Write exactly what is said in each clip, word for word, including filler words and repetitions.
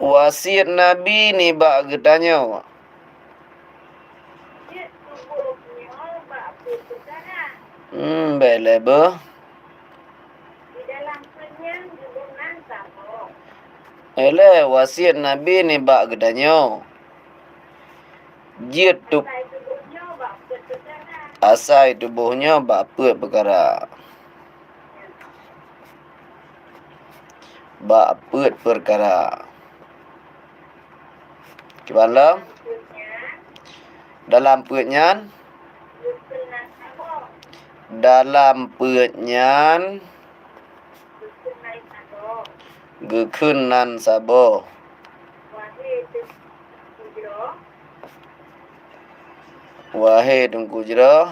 Wasiet Nabi nibak geutanyoe. Hmm, bèk lé beuh. Bèk lé, wasiet Nabi nibak geutanyoe. Jeuet tu-, asai tuboh nyoe bak peuet peukara. Bak peuet peukara. Kiban lom? Dalam peuet nyan, dalam peuet nyan geukheun nan saboh. Wahé Teungku Jroh.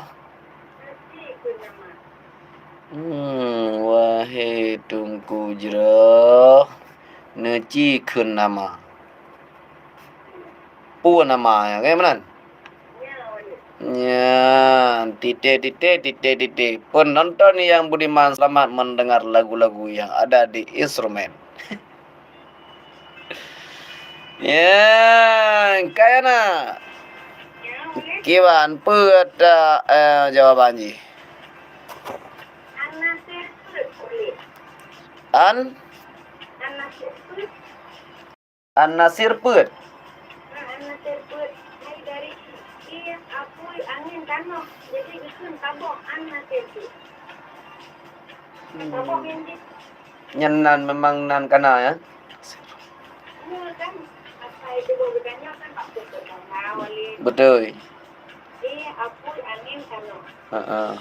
Hmm, wahé Teungku Jroh, neuci kheun nama. Peue nama nyan, kan meunan? Nyan, titèh, titèh, titèh, titèh. Penonton yang budiman, selamat mendengar lagu-lagu yang ada di instrumen. Ya, kayana. Kiban, peue ata, eh, jawaban jih? An? An-Nasir peuet. Hmm. Nyan nan memang nan kana, ya? Beutôi. Heeh.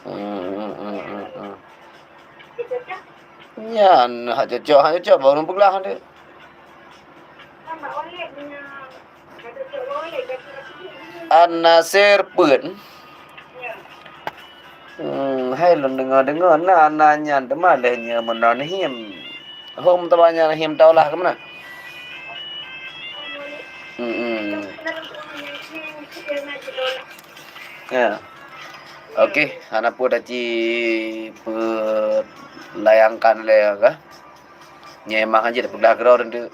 Hmm, hmm, hmm, hmm, hmm. Nyan hak cocok, hak cocok baru peuglah tu. An-Nasir peuet. Hmm, hai lôn deungoe-deungoe na, na nyan teuma lheueh nyoe meunan him. Hom teuma nyan him taulah keu meunan. Hmm, hmm. Ya. Oke, hana peue taci peulayangkan lé ka. Nyan memang jeuet peugah keudroe teuk.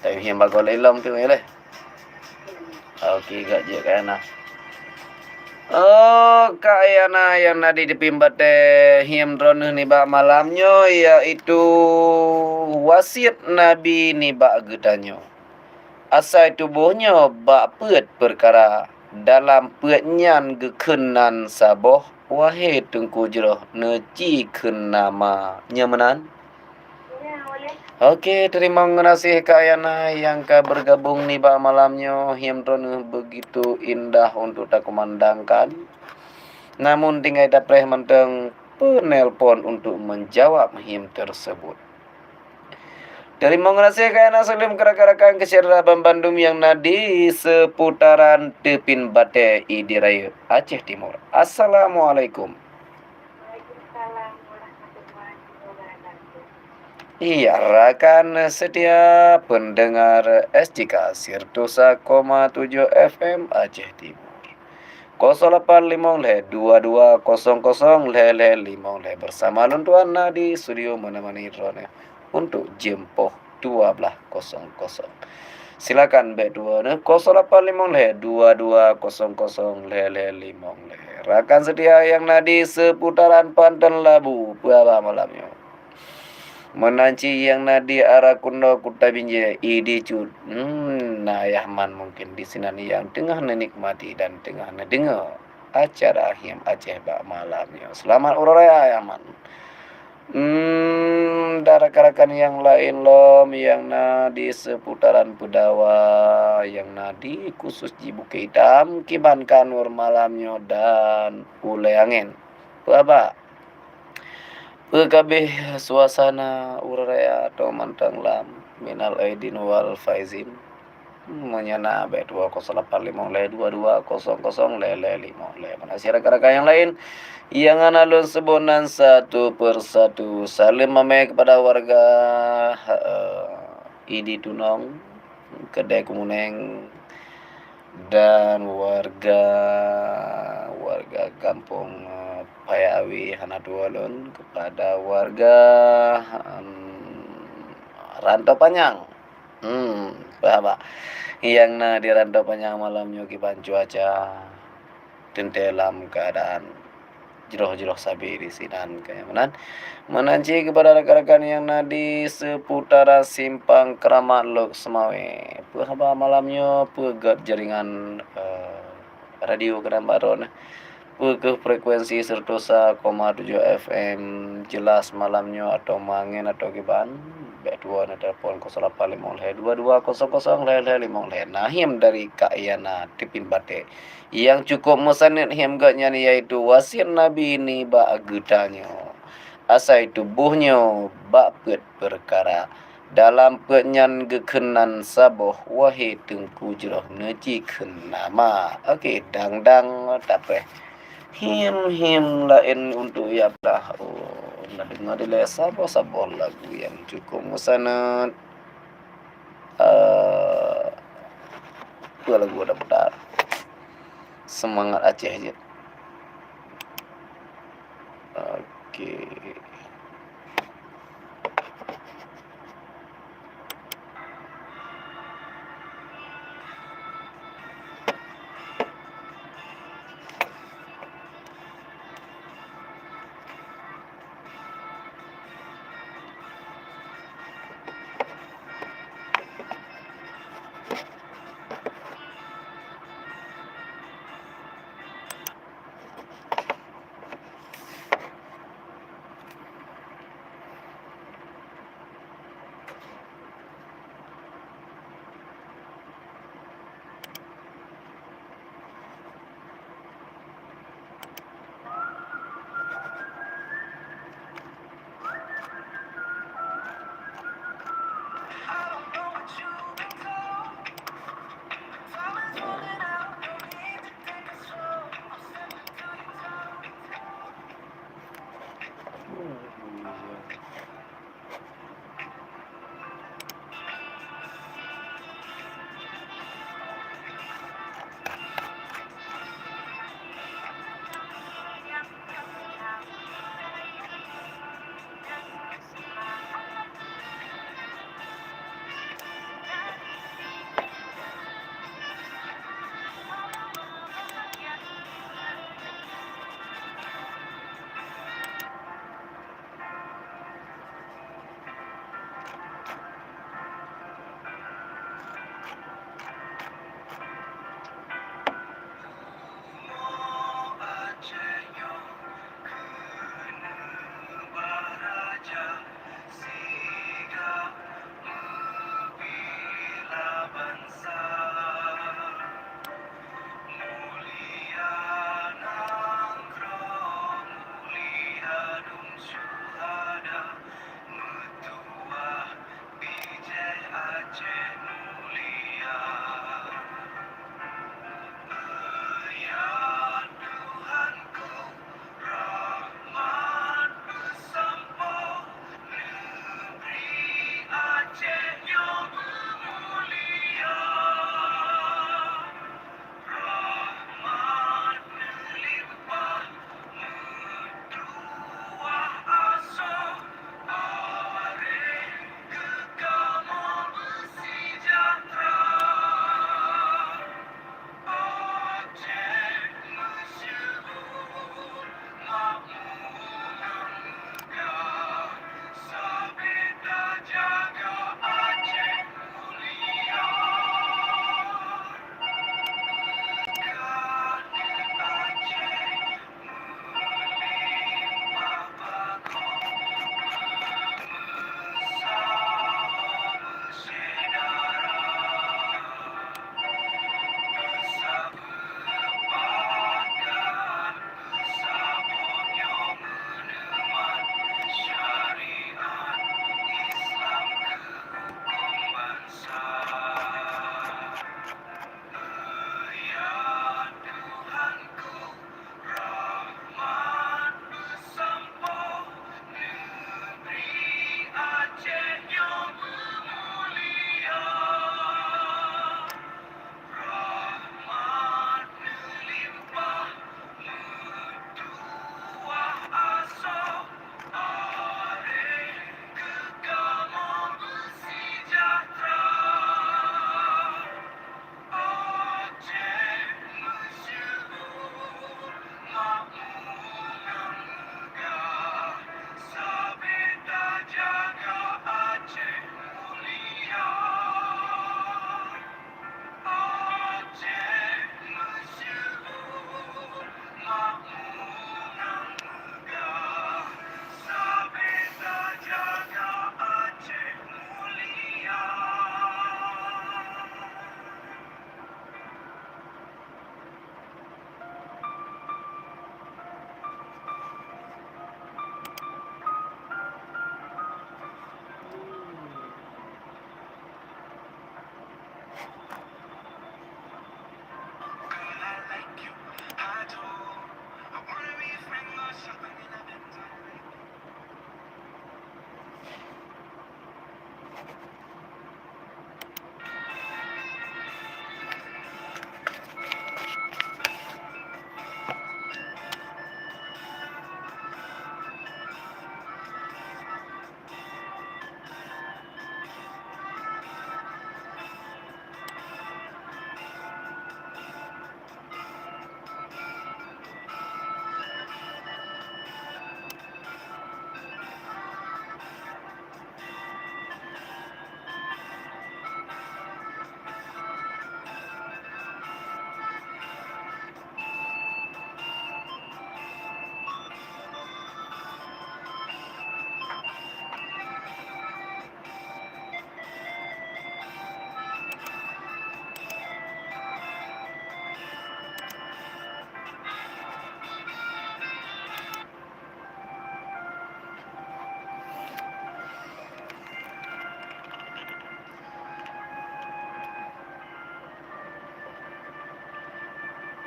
Tapi nyang bagoe lé lom teuk lé. Oke, gak jeuet ka na. Oh, Kak Yana nyang na di teupin batée, hiem droeneuh nibak malam nyoe, yaitu wasiet Nabi nibak geutanyoe. Asai tuboh nyoe bak peuet peukara, dalam peuet nyan geukheun nan saboh, wahé Teungku Jroh, neuci kheun nama. Nyoe meunan? Oke, teurimong geunaséh Kak Yana nyang ka beugabong nibak malam nyoe, hiem droeneuh beugitu indah untuk takumandangkan. Namun tinggai tapreh mantong peunelpon untuk menjawab hiem tersebut. Teurimong geunaséh Kak Yana, saleuem keu rakan-rakan keu syedara banmandum nyang na di seuputaran teupin batée Idi Rayeuk, Aceh Timur. Assalamualaikum. Iya, rakan seutia peundengar S J K siratusa koma tujoh F M Aceh Timur. Kosong lapan limong lhée dua dua kosong kosong lhée lhée limong lhée. Bersama lôn tuan na di studio meunemani droeneuh untuk jeuem poh dua blaih kosong kosong. Silakan bék tuwoe neuh, kosong lapan limong lhée dua dua kosong kosong lhée lhée limong lhée. Rakan seutia nyang na di seuputaran Panton Labu, peue haba malam nyoe? Meunan cit nyang na di Arakundo Kuta Binjai, Idi Cut. Hmm, na Ayah Man mungkin di sinan nyang teungoh neunikmati dan teungoh neudeungoe acara Hiem Aceh bak malam nyoe. Seulamat uroe raya, Ayah Man. Hmm, dan rakan-rakan nyang laén lom nyang na di seuputaran Peudawa, nyang na di khusus di Bukét Itam, kiban ka nyoe malam nyoe dan ulée angén. Peue haba? Peue ka abéh suasana uroe raya atau mantong lam minal aidin wal faizin? Meunyoe na, bék tuwoe kosong lapan limong lhée dua dua kosong kosong lhée lhée limong lhée. Meunan cit rakan-rakan nyang laén nyang hana lôn seubut nan satu per satu. Saleuem mamé keupada warga, eh, Idi Tunong, Keudai Keumeunéng, dan warga, warga warga gampông, eh, Paya Awi hana tuwoe lôn, kepada warga, em, Rantau Panyang. Hmm, paham, Pak? Nyang na di Rantau Panyang malam nyoe kiban cuaca teuntée lam keuadaan jroh-jroh sabe di sinan, keu meunan. Meunan cit kepada rakan-rakan nyang na di seputaran Simpang Keramat Lhokseumawe. Peue haba malam nyoe, peue göt jaringan, eh, radio keunan barô nyoe? Peue kheueh frekuensi seratus sa koma tujoh F M? Jelas malam nyoe atau mangen atau kiban? Bék tuwoe neutelepon kosong lapan lima lhée dua dua kosong kosong lhée lhée lima lhée. Nahiem dari Kak Yana Tipin Batek. Nyang cukup meusaneut hiem geuh nyan yaitu wasiet Nabi nibak geutanyoe. Asai tuboh nyoe bak peuet peukara. Dalam peuet nyan geukheun nan saboh, wahé Teungku jroh neuci kheun nama. Oke, dang-dang tapéh. Hiem-hiem laén untuk ya blah. Oh, na deungoe dilée saboh-saboh lagu nyang cukup meusaneut. Eh, peue lagu dah putar? Semangat Aceh jeuet. Oke.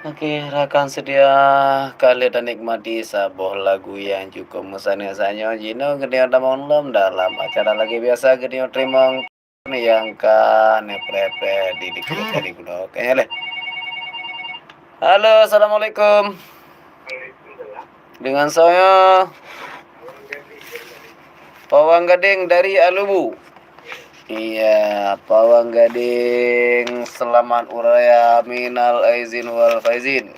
Oke, rakan setia, ka lheueh tanikmati saboh lagu nyang cukup meusaneuk. Saat nyoe jinoe geutanyoe tamong lom dalam acara lagèe biasa, geutanyoe teurimong nyang ka neupreh-preh di dikeue dari gunong. Oke, ya leh. Halo, assalamualaikum. Dengan saya Pawang Gadeng dari Alubu. Iya, Pawang Gadeng, selamat uraya minal aizin wal faizin.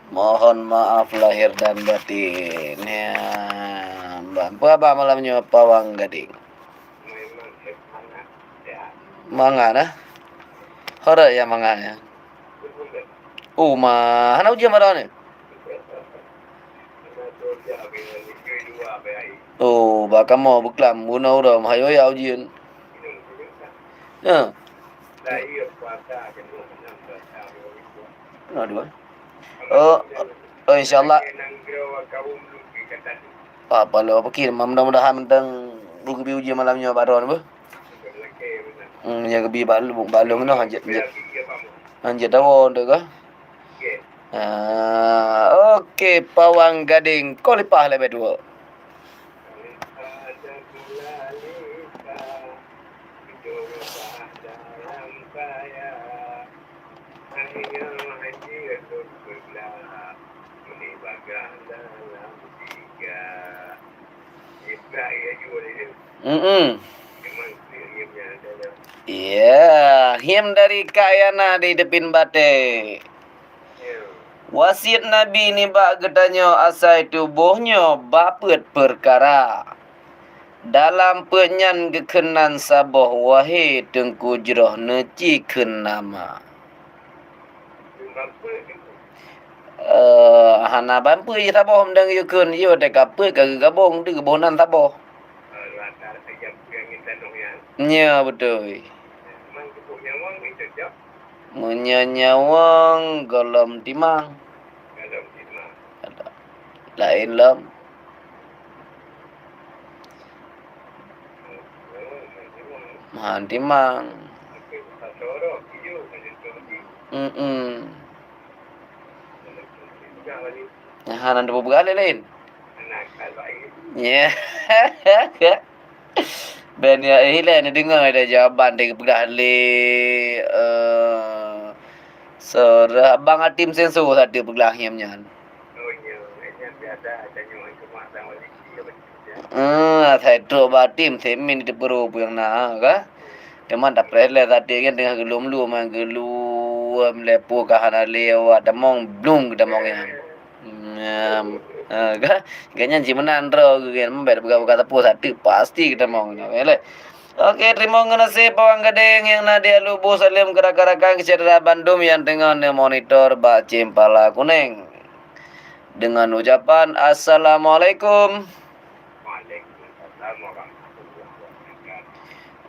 Mohon maaf lahir dan batin. Ya, Mbak, peue haba malam nyoe Pawang Gadeng? Mangat, ah? Hara ya mangat ya. Oh, ma, hana ujian baroe ni? Oh, bak kamoe beuklam, bunoe uroe meuhayo ya ujian. Ya. Nah, dua. Oh, oh, insyaallah. Apa lo pikir, mudah-mudahan mantong geubi ujian malam nyoe baroe ni, beuh. Hmm, ya geubi balong, balong noh hanjeuet, hanjeuet. Hanjeuet dawa tu kah? Ah, oke, Pawang Gadeng, kau lipah leubeh dua. Mm-mm. Ya, him dari Kak Yana di Depin Baté. Wasiet Nabi nibak geutanyoe asai tuboh nyoe bak peuet peukara. Dalam peuet nyan geukheun nan saboh, wahé Teungku jroh neuci kheun nama. Eh, hana ban peuet jih saboh, meudang yue kheun, yue teuka peuet ka geugabong, di geuboh nan saboh. Nyo, beutôi. Meunyoe nyawöng gohlom timang. Laén lom. Han timang. Mm-mm. Nyan hana teupeugah lé laén. Ya. Ben ya, eh, ilée neudeungoe deh jawaban teupeugah lé, eh, seurah Bang Atim Senso sateue peugah nyan. Eh, asai trok bak Atim, Semin di Teupeu Rô peue nyang na, ka? Teuma tapreh lé sateue nyan teungoh geulom-lom, geulom lé peue ka hana lé awak tamong, blong geutamong nyan. Nyan, eh, ka? Gobnyan cit meunan droe geuh nyan, bèk peugah-peugah sapeue sateue, pasti geutamong nyan, ya lé. Oke, teurimong geunaséh Pawang Gadeng nyang na di Alubu, saleuem keu rakan-rakan syedara bandum nyang teungoh neumonitor bak Cempala Kuneng. Dengan ucapan assalamualaikum.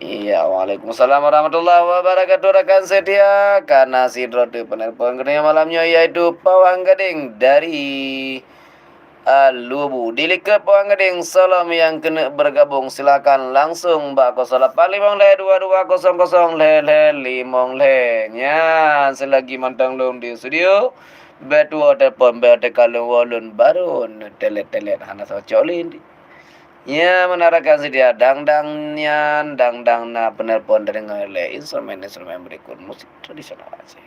Iya, waalaikumsalam warahmatullahi wabarakatuh, rakan setia. Kana sidroe teuk penelpon keunoe malam nyoe, yaitu Pawang Gadeng dari Alubu. Di likot Pawang Gadeng, saleuem nyang keuneuk bergabung, silakan langsung bak kosong lapan limong lhèe dua dua kosong kosong lhèe lhèe limong lhèe. Nyan, seulagi mantong lôn di studio, bèk tuwoe telepon, bèk teuka lôn woe lôn, barô neutelet-telet hana soe cok lé. Ya, meunan rakan setia, dang-dang nyan, dang-dang na penelpon teudeungoe lé instrumen-instrumen berikut musik tradisional Aceh.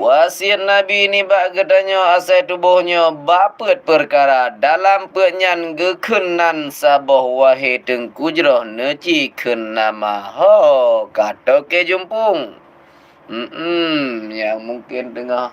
Wasiet Nabi nibak geutanyoe asai tuboh nyoe bak peuet peukara. Dalam peuet nyan geukheun nan saboh, wahé Teungku jroh neuci kheun nama. Ho, ka toke jumpung. Hmm, nyang mungken teungoh,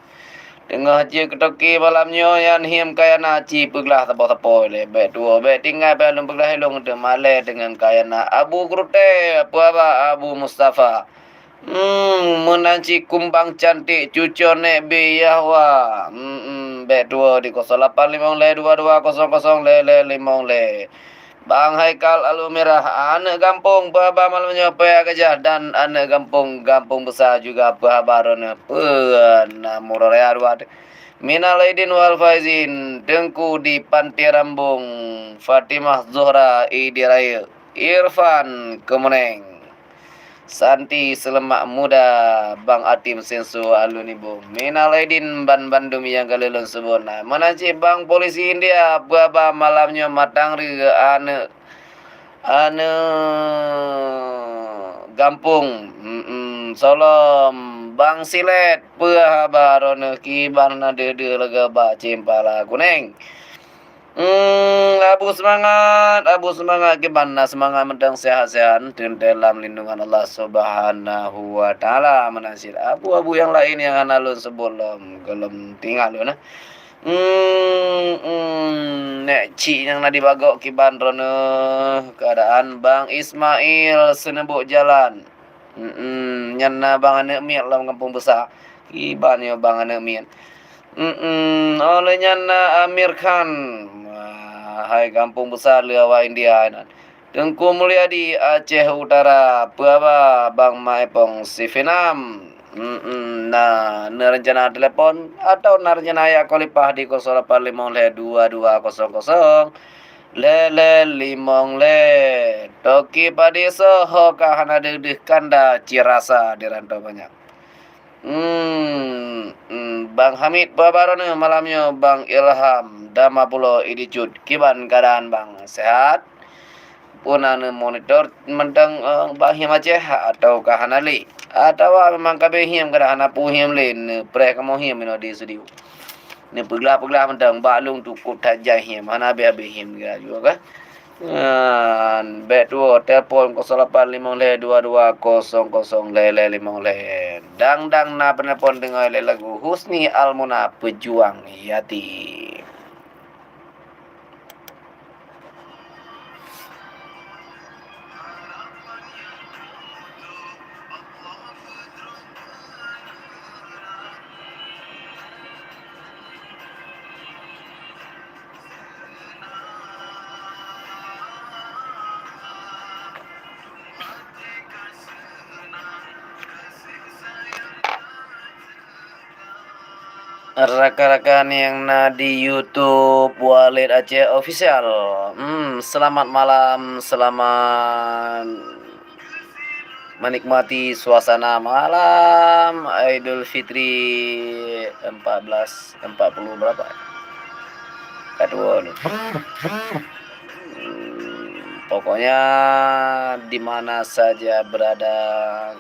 teungoh jeuet keu toke malam nyoe nyan him kayana ci peuglah sapo-sapo lé. Bèk tuwoe, bèk tinggai, bèk lôn peuglah ilôn teuma lé deungon kayana Abu Krute, peue haba Abu Mustafa? Hmm, meunan cit kumbang cantik cucoe Nek Bi Yahwa. Hmm, bèk tuwoe di kosong lapan limong lhèe dua dua kosong kosong lhèe lhèe limong lhèe. Bang Haikal Alumirah, aneuk gampông, peue haba malam nyoe, peue keujah dan aneuk gampông, gampông beusa juga, peue haba droeneuh, peue na muraya dua. Minal aidin wal faizin, Teungku di Pantai Rambong, Fatimah Zuhra Idi Rayeuk, Irfan Kemeneng. Santi Seulemak Muda, Bang Atim Senso Alun Iboh. Minal aidin ban bandum nyang ka lheueh lôn seubut na. Meunan cit Bang Polisi India, peue haba malam nyoe, matang reu aneuk, aneuk gampông. Mm-mm, Solom, Bang Silet, peue haba droeneuh, kiban na deuh-deuh lagèe bak Cempala Kuneng. Hmm, Abu Seumangat, Abu Seumangat, kiban na seumangat mantong, sehat-sehat, teuntèe lam lindungan Allah Subhanahu wa Taala. Meunan cit abu-abu nyang laén nyang hana lôn seubut lom, gohlom tinggai lôn, eh. Hmm, hmm, Nek Cik nyang na di Bagok, kiban droeneuh, keuadaan Bang Ismail Seuneubok Jalan. Mm-mm, nyan na Bang Aneuk Miet lam Gampông Beusa. Kiban nyoe Bang Aneuk Miet. Mm-mm, óh lheueh nyan na Amir Khan. Wah, hai Gampông Beusa lé awak India nyan. Teungku Mulyadi Aceh Utara, peue haba Bang Maepong Sifinam. Mm-mm, na, na rencana telepon atau na rencana jak kholipah di kosong lapan limong lhèe dua dua kosong kosong lhèe lhèe limong lhèe. Toke padé soe ho ka hana deuh-deuh kanda, cit rasa di rantau banyak. Hmm, hmm, Bang Hamid, peue haba droeneuh malam nyoe? Bang Ilham Damapulo Idi Cut, kiban keuadaan Bang, sehat? Peue na neumonitor mantong, eh, Bang Hiem Aceh, atawa ka hana lé? Atawa memang ka abéh hiem, kadang hana peue hiem lé, neupreh kamoe hiem inoe di studio. Neupeuglah-peuglah mantong, bak lôn cukôp that jai hiem, hana abéh-abéh hiem kira juga kah? Nyan, bèk tuwoe, telepon kosong lapan limong lhèe dua dua kosong kosong lhèe lhèe limong lhèe. Dang-dang na penelepon, deungö lé lagu Husni Almuna, Peujuang Yatim. Rakan-rakan nyang na di YouTube Walid Aceh Official. Hmm, selamat malam, selamat menikmati suasana malam Idul Fitri empat belas empat puluh berapa? Ka dua ni. Hmm, pokoknya di mana saja berada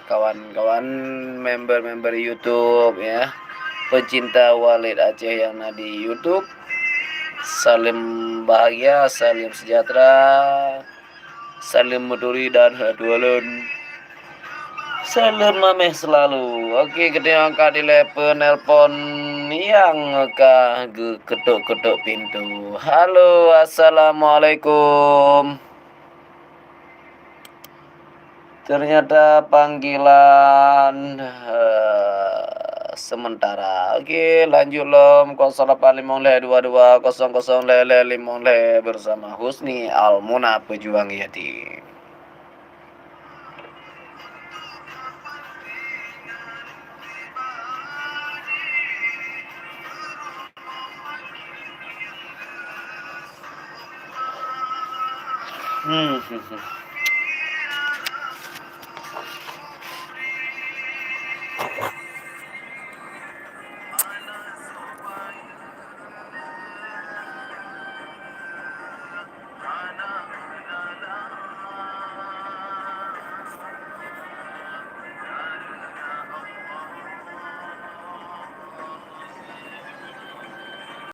kawan-kawan member-member YouTube ya, pecinta Walid Aceh yang na di YouTube, salam bahagia, salam sejahtera, salam meuturi dan hatualon. Salam maméh selalu. Oke, geutanyoe ka dilèe peunelpon nyang ka geuketok-ketok pintu. Halo, assalamualaikum. Ternyata panggilan, eh, sementara. Oke, lanjut lom, kosong lapan limong lhèe dua dua kosong kosong lhèe lhèe limong lhèe bersama Husni Almuna Peujuang Yatim. Hmm.